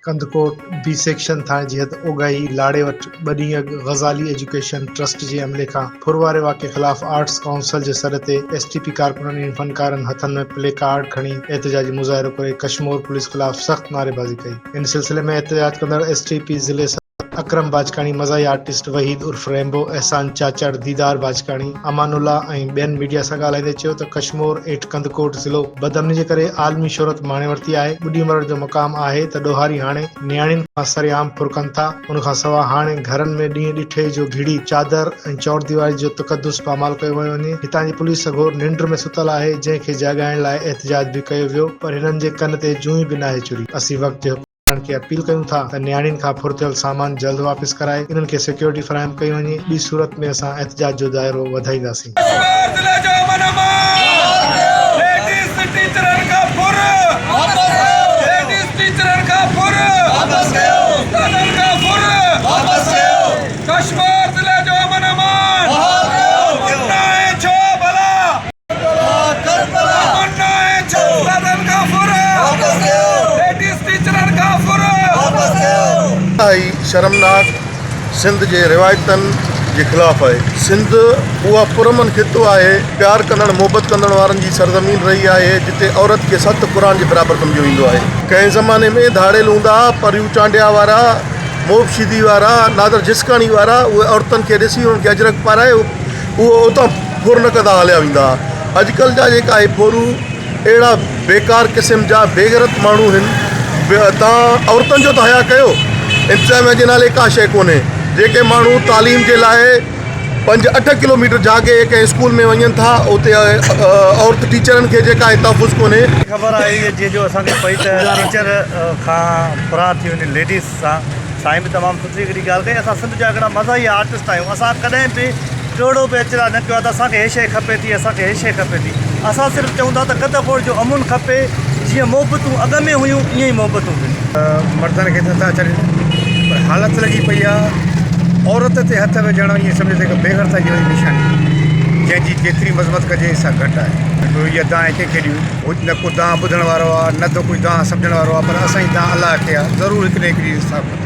Kandhkot B section ٿاڻي جي حد اوڳاهي لاڙي وٽ ٻه ڏينهن اڳ غزالي ايجوڪيشن ٽرسٽ جي عملي کان ڦر واري واقعي خلاف آرٽس ڪائونسل جي سڏ تي ايس ٽي پي ڪارڪنن ۽ فنڪارن هٿن ۾ پلي ڪارڊ کڻي احتجاجي مظاهرو ڪري ڪشمور پوليس خلاف سخت نعريبازي ڪئي. ان سلسلي ۾ احتجاج ڪندڙ ايس ٽي پي ضلعي صدر اڪرم باجڪاڻي، مزاحيه آرٽسٽ وحيد عرف ريمبو، احسان چاچڙ، ديدار باجڪاڻي، امان الله ۽ ٻين ميڊيا سان ڳالهائيندي چيو ته ڪشمور ايٺ ڪنڌڪوٽ ضلعو بدامني جي ڪري عالمي شهرت ماڻي ورتي آهي، ٻڏي مرڻ جو مقام آهي ته ڏوهاري هاڻي نياڻين کان سرعام ڦر ڪن ٿا، ان کان سوا هاڻي گهرن ۾ ڏينهن ڏٺي جو گهڙي چادر ۽ چورديواري جو تقدس پامال ڪيو ويو وڃي، هتان جي پوليس سگهور ننڊ ۾ ستل آهي، جنهن کي جاڳائڻ لاء احتجاج به ڪيو ويو پر هنن جي ڪن تي جونء به ناهي چري، اسين وقت جي حڪمرانن کي اپيل ڪيون ٿا ته نياڻين کان ڦر ٿيل سامان جلد واپس ڪرائي انهن کي سيڪيورٽي فراهم ڪئي وڃي، ٻي صورت ۾ اسان احتجاج جو دائرو وڌائينداسين. ڪشمور ضلعي جو امن امان ليڊيز ٽيچرن کان ڦر ليڊيز ٽيچرن کان ڦر استادن کان ڦر ڪشمور ضلعي جو امن امان امن ناهي ڇو ڀلا. انتهائي شرمناڪ سنڌ جي روايتن جي خلاف آهي. سنڌ اها پرامن خطو آهي، پيار ڪندڙ محبت ڪندڙ وارن جي سرزمين رهي آهي، جتي عورت کي ست قرآن جي برابر سمجهيو ويندو آهي. ڪنهن زماني ۾ ڌاڙيل هوندا ها، پريون چانڊيا وارا، موب شيدي وارا، نادر جسڪاڻي وارا اهي عورتن کي ڏسي انهن کي اجرڪ پارائي اهو اتان ڦر نه ڪندا هليا ويندا ها. اڄڪلهه جا جيڪا اهي ڦورو اهڙا بيڪار قسم جا بيغيرت ماڻهو هن تان عورتن جو ته حيا ڪيو انتظاميا جي نالي ڪا شيء ڪونهي جيڪي ماڻهو تعليم جي لاء پنج اٺ ڪلو ميٽر جاڳي ڪنهن اسڪول ۾ وڃن ٿا اتي عورت ٽيچرن کي جيڪا آهي تحفظ ڪونهي. خبر آهي ته جيئن جو اسان کي پئي ته ٽيچر کان فرار ٿي وڃي ليڊيز سان سائين به تمام سٺي هڪڙي ڳالهه ڪئي اسان سنڌ جا هڪڙا مزاحيه آرٽسٽ آهيون اسان ڪڏهن به ڪهڙو به اعتراض نه ڪيو آهي ته اسان کي هي شيء کپي ٿي اسان کي هي شيء کپي ٿي اسان صرف چئون ٿا ته ڪڌ کوڙ جو امن کپي جيئن محبتون اڳ ۾ هيون ائين ئي محبتون هجن. مردن کي نٿا ڇڏين پر حالت لڳي پئي آ عورت تي هٿ وجهڻ ائين سمجهه ته هڪ بيغرتائي جي وڏي نشاني جنهن جي جيتري مذمت ڪجي سا گهٽ آهي. اها دانهن ڪنهن کي ڏيون نه ڪو دانهن ٻڌڻ وارو آ نه ته ڪوئي دانهن سمجهڻ وارو آ پر اسان جي دانهن الله کي آ ضرور هڪ نه هڪ ڏينهن انصاف ڪندو.